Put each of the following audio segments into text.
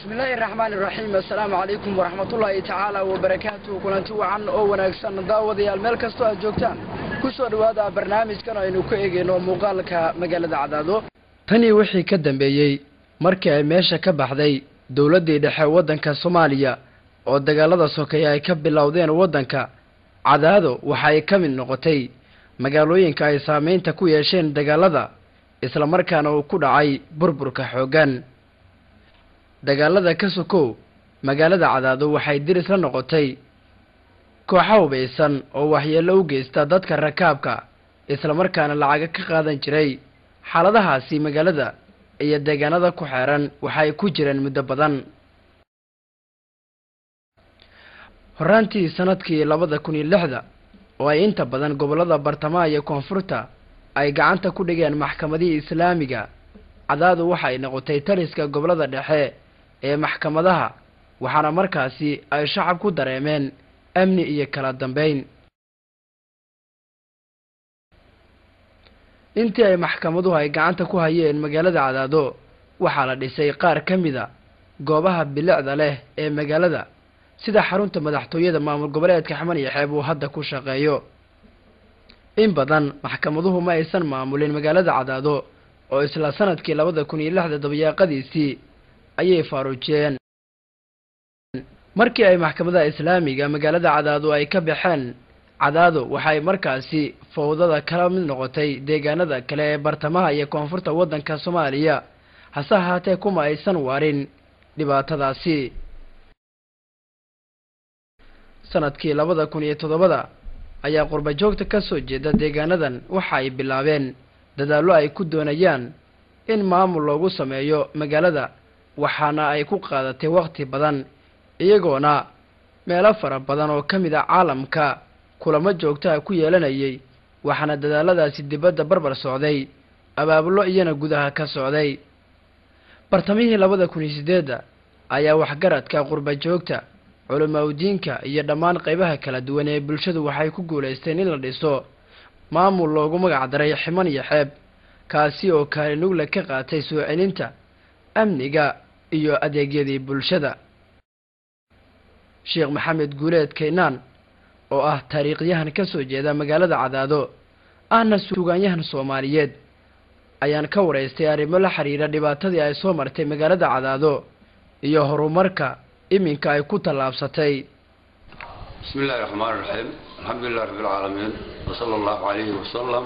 Bismillaahi raxmaani raxiim. Assalaamu calaykum waraxmatullaahi tacaala wabarakaatuhu. Kulanti wacan oo wanaagsan, daawadayaal, meel kastoo aad joogtaan, ku soo dhowaada barnaamijkan aynu ku eegayno muuqaalka magaalada Cadaado. Tanii wixii ka dambeeyey markii ay meesha ka baxday dowladdii dhexe waddanka Soomaaliya oo dagaalada sokeeye ay ka bilowdeen waddanka, Cadaado waxa ay ka mid noqotay magaalooyinka ay saameynta ku yeesheen dagaalada, islamarkaana uu ku dhacay burburka xooggan. Dagaalada ka sokow, magaalada Cadaado waxay diris la noqotay kooxo hubaysan oo waxyeello u geysta dadka rakaabka, islamarkaana lacaga ka qaadan jiray. Xaaladahaasi magaalada iyo deegaanada ku xeeran waxay ku jireen muddo badan. Horraantii sanadkii 2006, oo ay inta badan gobollada bartamaha iyo koonfurta ay gacanta ku dhigeen maxkamadihii islaamiga, Cadaadu waxay noqotay taliska gobollada dhexe ee maxkamadaha, waxaana markaasi ay shacab ku dareemeen amni iyo kala dambeyn. Intii ay maxkamaduhu ay gacanta ku hayeen magaalada Cadaado, waxaa la dhisay qaar ka mida goobaha bilicda leh ee magaalada, sida xarunta madaxtooyada maamul goboleedka Xaman iyo Xeeb uu hadda ku shaqeeyo. In badan maxkamaduhu ma aysan maamulin magaalada Cadaado, oo isla sanadkii 2006-da dabayaaqadiisii ayay faaruujiyeen. Markii ay maxkamadaha islaamiga magaalada Cadaado ay ka baxeen, Cadaado waxay markaasi fowdada kala mid noqotay deegaanada kale ee bartamaha iyo koonfurta waddanka Soomaaliya. Hase ahaatee, kuma aysan waarin dhibaatadaasi. Sanadkii 2007-da ayaa qurba joogta ka soo jeeda deegaanadan waxa ay bilaabeen dadaallo ay ku doonayaan in maamul loogu sameeyo magaalada, waxaana ay ku qaadatay waqti badan, iyagoona meelo fara badan oo ka mid a caalamka kulamo joogtaha ku yeelanayay. Waxaana dadaaladaasi dibadda barbar socday abaabullo iyana gudaha ka socday. Bartamihii 2008-da ayaa waxgaradka qurba joogta, culimaa-udiinka iyo dhammaan qaybaha kala duwan ee bulshadu waxay ku guulaysteen in la dhiso maamul loogu magac daray Ximan iyo Xeeb, kaasi oo kaalin nugle ka qaatay soo celinta amniga iyo adeegyadii bulshada. Sheekh Maxamed Guuleed Kaynaan, oo ah taariikhyahan ka soo jeeda magaalada Cadaado, ahna suugaanyahan Soomaaliyeed, ayaan ka waraystay arrimo la xiriira dhibaatadii ay soo martay magaalada Cadaado iyo horumarka iminka ay ku tallaabsatay. بسم الله الرحمن الرحيم، الحمد لله رب العالمين، وصلى الله عليه وسلم.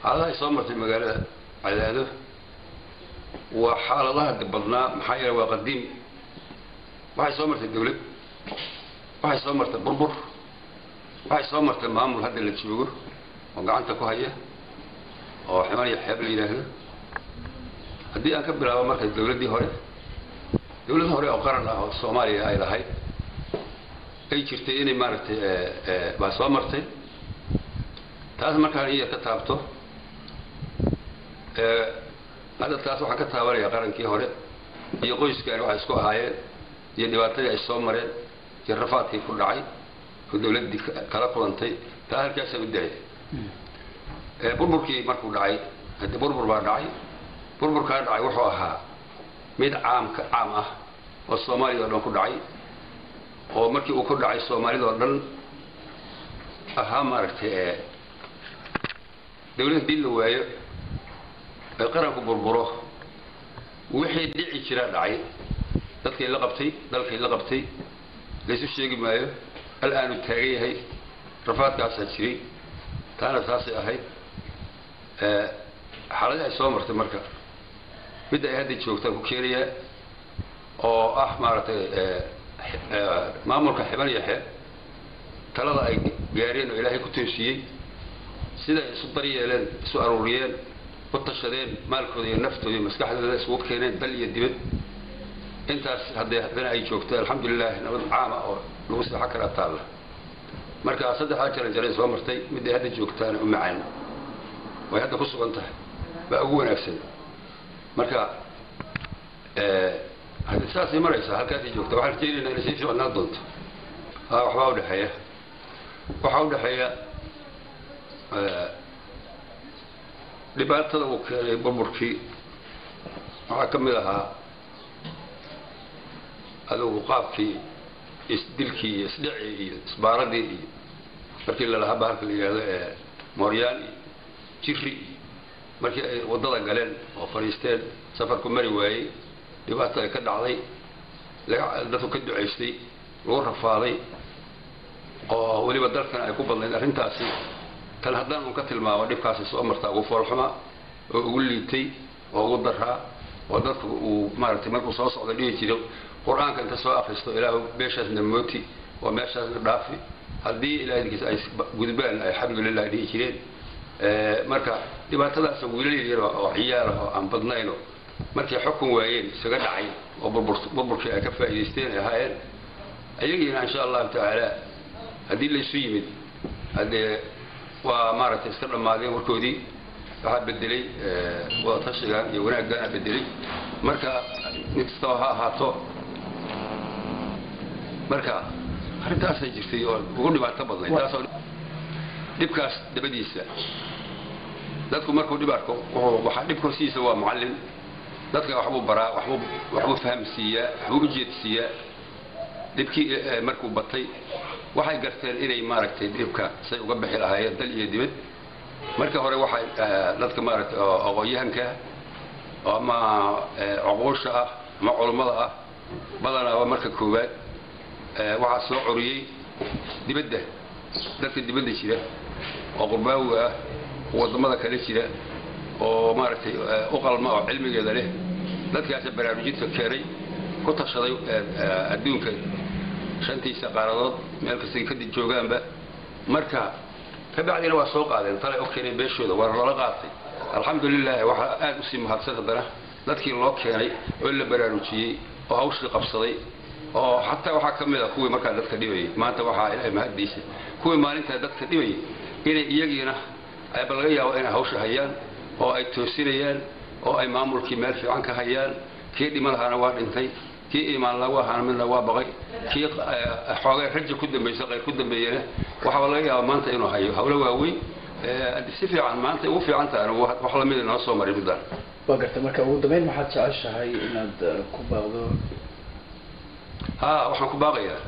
Xaaladaha ay soo martay magaalada Cadaado waa xaaladaha badnaa, maxaa yeele waa qadiim. Waxay soo martay dawlad, waxay soo martay burbur, waxay soo martay maamul hadda la joogo oo gacanta ku haya oo Ximan iyo Xeeb la yidhaahdo. Haddii aan ka bilaabo marka dawladdii hore, dawlad hore oo qaran ah oo Soomaaliya ay lahayd ay jirtay inay maaragtay baa soo martay. Taas markaan in yar ka taabto hadda, taas waxaan ka taabanaya qarankii hore iyo qoyskaani waxay isku ahaayeen iyo dhibaatadii ay soo mareen iyo rafaadkii ku dhacay oo dawladdii kala kulantay. Taa halkaasaan u daayay. Burburkii markuu dhacay, haddii burbur baa dhacay, burburkaa dhacay wuxuu ahaa mid caamka caam ah oo Soomaaliya o dhan ku dhacay, oo markii uu ku dhacay Soomaalida oo dhan ahaa maaragtay. Dawlad haddii la waayo ay qaranku burburo, wixii dhici jiraa dhacay. Dadkay la qabtay, dalkay la qabtay, laysu sheegi maayo, hal aanu taagan yahay rafaadkaasaa jiray. Taana taasay ahayd xaaladii ay soo martay. Marka midda ay hadda joogtaan ku keenayaa oo ah maaragtay maamulka Xiban iyo Xeeb, talada ay gaareen oo Ilaahay ku toosiyey, sida ay isu daryeeleen, isu aruuriyeen, u tashadeen, maalkooda iyo naftooda iyo maskaxdooda isugu keeneen dal iyo dibad, intaas haddee haddana ay joogto, alxamdulilah, nabad caama oo lagu seexo karaa taalla. Marka saddexdaa jaran jaray soo martay, midday hadda joogtaana u macaan way hadda ku sugan tahay baa ugu wanaagsan. Marka hadda saasay maraysaa, halkaasay joogta. Waxaan rajaynaynaa inay sii ficnaan doonto. Ha, waxbaa udhexeeya, waxaa udhexeeya dhibaatada uu keenay burburkii. Waxaa ka mid ahaa adigu qaabkii isdilkii iyo isdhicii iyo isbaaradii iyo markii lalahaa bahalka la yidhahdo ee mooryaan iyo jiri iyo markii ay waddada galeen oo fadhiisteen, safarku mari waayey, dhibaata ay ka dhacday, dadku ka ducaystay, lagu rafaaday, oo weliba dalkana ay ku badnayd arrintaasi. Tan haddaan un ka tilmaamo dhibkaasi soo martaa ugu foolxuma oo ugu liitay oo ugu daraa, oo dadku uu maaragtay markuu soo socdo dhihi jiro Qur-aanka inta soo akristo, "Ilaahu beeshaasna mooti oo meeshaasna dhaafi." Haddii Ilahay idinkiisa ay gudbaan, ay "Alxamdulilah" dhihi jireen. Marka dhibaatadaas wiilal yaryar oo ciyaala oo aan badnayno markay xukun waayeen isaga dhacay oo burburkii ay ka faa'iidaysteen ay ahaayeen ayagiina. Insha Allahu tacaala, haddii laysu yimid, haddee waa maaragtay iska dhammaadeen warkoodii. Waxaa bedelay wadatashigan iyo wanaaggaana bedelay. Marka mid kastaba ha ahaato, marka arrintaasay jirtay oo ugu dhibaato badnayd. Taasoo dhibkaas dabadiisa dadku markuu dhib arko, waxaa dhibka hosiisa waa mucallim. Dadka waxbuu baraa, waxbuu fahamsiiyaa, waxbuu ujeedsiiyaa. Dhibkii markuu batay, waxay garteen inay maaragtay dhibka say uga bixi lahaayeen dal iyo dibad. Marka hore waxay dadka maaragtay oo aqoon-yahanka ama cuquusha ah ama culummada ah badanaaba marka koowaad waxaa soo coriyey dibadda, dadka dibadda jira oo qurbaawiga ah oo waddamada kale jira oo maaragtay u qalma oo cilmigeeda leh. Dadkaasa baraarujinta keenay, ku tashaday adduunka shantiisa qaaradood meel kastay kadib joogaanba. Marka ka bacdina waa soo qaadeen, talay u keeneen beeshooda, waana loola qaatay, alxamdulilah. Waxaa aad usii mahadsan haddana dadkii loo keenay oo la baraarujiyey oo hawshii qabsaday, oo xataa waxaa ka mid a kuwii markaa dadka dhibayay. Maanta waxaa Ilaahay mahaddiisa kuwii maalintaa dadka dhibayay inay iyagiina ayba laga yaabo inay hawsha hayaan oo ay toosinayaan oo ay maamulkii meel fiican ka hayaan. Kii dhima lahaana waa dhintay, kii iimaan lagu ahaana midna waa baqay, kii xoogay raja ku dambaysa, khayr ku dambeeyana waxaaba laga yaabaa maanta inuu hayo hawlo waaweyn si fiican. Maanta ugu fiican tahay anigu wax lamida noo soo maray middaan. Waa gartay. Marka ugu dambeyn, maxaad jeceshahay inaad ku baaqdo? Ha, waxaan ku baaqayaa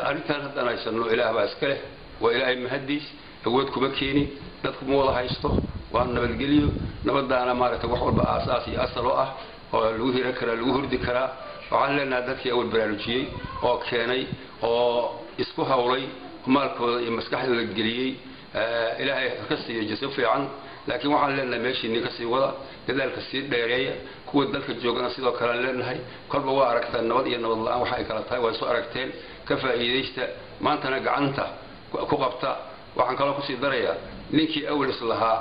arrintan haddaan haysano Ilaah baa iska leh, waa Ilaahay mahaddiis. Awood kuma keeni, dadku ma wada haysto, waa nabadgelyo. Nabadaana maaragtay wax walba aasaas iyo asal oo ah oo lagu hiran karaa, lagu hurdi karaa. Waxaan leenahay dadkii awal baraarujiyey oo keenay oo isku hawlay, maalkooda iyo maskaxdooda geliyey, Ilaahay ka siiyo jaso fiican. Laakiin waxaan leenahay meeshiinni ka sii wada, dadaalka sii dheereeya. Kuwa dalka joogana sidoo kale aan leenahay, kolba waa aragtaan nabad iyo nabad la-aan waxa ay kala tahay, waa soo aragteen, ka faa'iidaysta, maantana gacanta ku qabta. Waxaan kaloo kusii darayaa ninkii awal is lahaa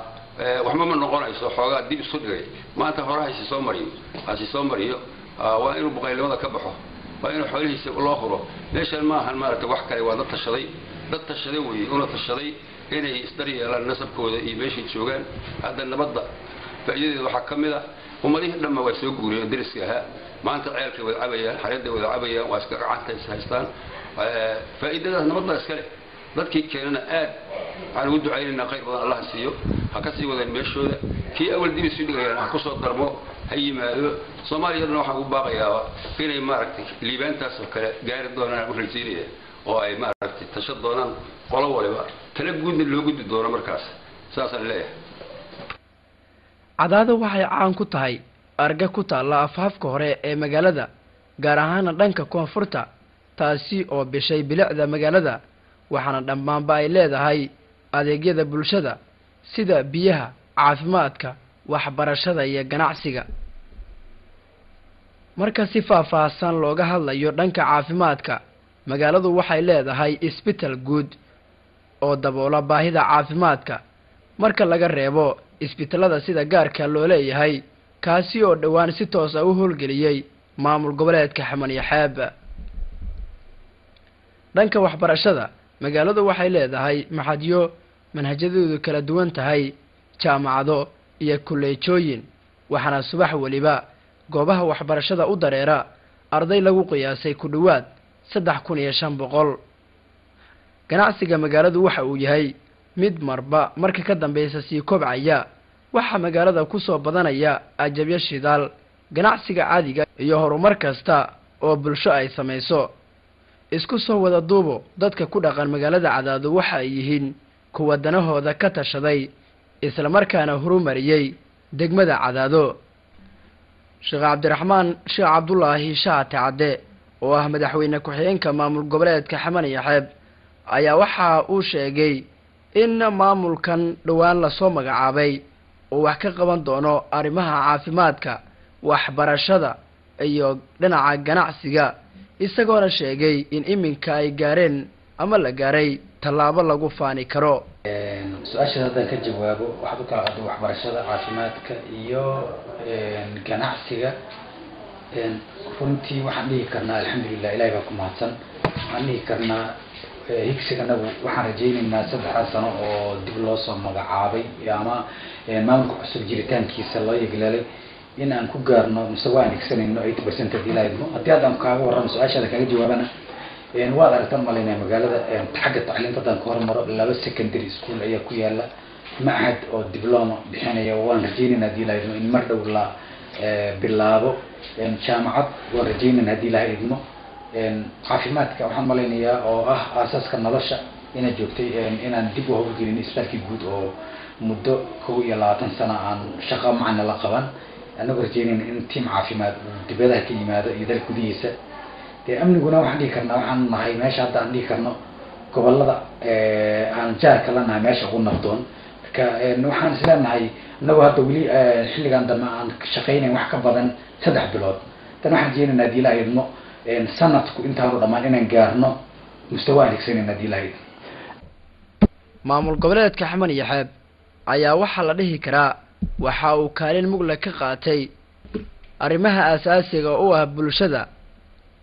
waxba ma noqonayso, xoogaa dib isu dhigay, maanta hore hasi soo mariyo, hasi soo mariyo. Waa inuu buqaylnimada ka baxo, waa inuu xoolihiisa loo huro. Meeshaan ma ahan maaragtay wax kale, waa dad tashaday, dad tashaday weeye, una tashaday inay isdaryeelaan nasabkooda iyo meeshay joogaan. Hadda nabadda faa'iidadeeda waxaa ka mid a ummadihii dhamma waa soo guuriyeen deriska ahaa. Maanta ceelkay wada cabayaan, xareedday wada cabayaan, waa iska gacanta is haystaan. Faa'iidadaas nabadda iska leh. Dadkii keenana aad waxaan ugu ducaynaynaa khayr badan Allah siiyo, ha ka sii wadeen meeshooda. Kii awal dib isu dhigayaan ha kusoo darmo, ha yimaado. Soomaaliyadna waxaan ugu baaqayaaba inay maaragtay liibaantaas oo kale gaari doonaan u rajaynaya, oo ay maaragtay tasho doonaan qolo waliba, tala guudna loo gudbi doono. Markaas saasaan leeyahay. Cadaado waxay caan ku tahay arga ku taalla afhafka hore ee magaalada, gaar ahaana dhanka koonfurta, taasi oo bishay bilicda magaalada. Waxaana dhammaanba ay leedahay adeegyada bulshada sida biyaha, caafimaadka, waxbarashada iyo ganacsiga. Marka si faahfaahsan looga hadlayo dhanka caafimaadka, magaaladu waxay leedahay isbital guud oo daboola baahida caafimaadka, marka laga reebo isbitallada sida gaarka loo leeyahay, kaasi oo dhowaan si toos ah u howlgeliyey maamul goboleedka Xaman iyo Xeeb. Dhanka waxbarashada, magaaladu waxay leedahay maxadyo manhajyadoodu kala duwan tahay, jaamacado iyo kulleejooyin. Waxaana subax weliba goobaha waxbarashada u dareera arday lagu qiyaasay ku dhowaad 3500. Ganacsiga magaaladu waxa uu yahay mid marba marka ka dambeysa sii kobcaya. Waxaa magaalada ku soo badanaya ajabyo shidaal ganacsiga caadiga iyo horumar kasta oo bulsho ay samayso. Isku soo wada duubo, dadka ku dhaqan magaalada Cadaado waxa ay yihiin kuwa danahooda ka tashaday, islamarkaana horumariyey degmada Cadaado. Sheekh Cabdiraxmaan Sheekh Cabdulaahi Shaate Cadde oo ah madaxweyne ku-xigeenka maamul goboleedka Xaman iyo Xeeb ayaa waxa uu sheegay in maamulkan dhowaan lasoo magacaabay uu wax ka qaban doono arrimaha caafimaadka, waxbarashada iyo dhinaca ganacsiga, isagoona sheegay in iminka ay gaareen ama la gaaray tallaabo lagu faani karo. Su-aashaas haddaan ka jawaabo, waxaad u kala qaaday waxbarashada, caafimaadka iyo ganacsiga. Runtii waxaan dhihi karnaa alxamdulilah, Ilahay baa ku mahadsan. Waxaan dhihi karnaa higsiga anagu waxaan rajaynaynaa 3-daa sano oo dib loo soo magacaabay ama maamulka cusub jiritaankiisa loo yegleelay in aan ku gaarno mise waan higsanayno 80% hadii Ilahay idmo. Haddii haddaan kaaga warramo, su-aashaada kaaga jawaabana, waad aragtaan malaynaya magaalada xagga tacliinta haddaan ka hormaro, 2 secondary school ayaa ku yaala, machad oo diploma bixinaya waan rajaynayna hadii Ilahay idmo in mar dhow la bilaabo, jaamacad waan rajaynayna hadii Ilahay idmo. Caafimaadka waxaan malaynayaa oo ah aasaaska nolosha inaad joogtay inaan dib u hawlgelin isbitaalkii guud oo muddo 21 sano aan shaqo macna la qaban, anagoo rajaynayna in team caafimaad uu dibadaha ka yimaado iyo dalka gudihiisa. Dee amniguna waxaan dhihi karnaa waxaan nahay meesha hadda aan dhihi karno gobolada aan jaarka la nahay meesha ugu nabdoon. Marka waxaan isleenahay anagoo hadda weli xilligan dambe aan shaqaynayn wax ka badan 3 bilood tan, waxaan rajaynaynaa hadii Ilahay idmo sanadku intaanu dhammaan inaan gaarno mustawa aan higsanayna hadii Ilahay idmo. Maamul goboleedka Xaman iyo Xeeb ayaa waxaa la dhihi karaa waxa uu kaalin mugla ka qaatay arrimaha aasaasiga u ah bulshada.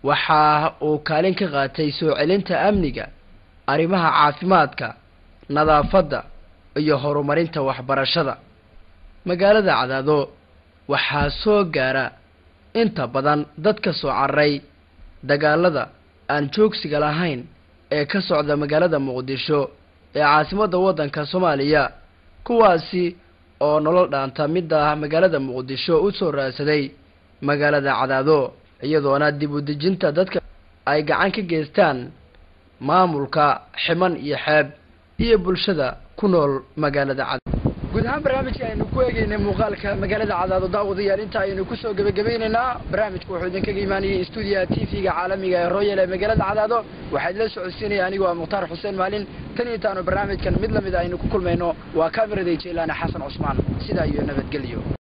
Waxa uu kaalin ka qaatay soo celinta amniga, arrimaha caafimaadka, nadaafadda iyo horumarinta waxbarashada. Magaalada Cadaado waxaa soo gaara inta badan dad ka soo cararay dagaalada aan joogsiga lahayn ee ka socda magaalada Muqdisho ee caasimadda waddanka Soomaaliya, kuwaasi oo nolol dhaanta midda magaalada Muqdisho u soo raadsaday magaalada Cadaado, iyadoona dib u dejinta dadka ay gacan ka geystaan maamulka Ximan iyo Xeeb iyo bulshada ku nool magaalada Cadaado. Guud ahaan barnaamijka aynu ku eegeynay muuqaalka magaalada Cadaado, daawadayaal, inta aynu kusoo gebagabaynaynaa. Barnaamijku wuxuu idinkaga imaanayay stuudiyaha TV-ga caalamiga ee Royal ee magaalada Cadaado. Waxaa idila socodsiinaya anigoo ah Mukhtaar Xuseen Maalin. Tan intaanu barnaamijkan mid lamid aynu ku kulmayno, waa kaamiraday Jeylaane Xasan Cusmaan, sidaa iyo nabadgelyo.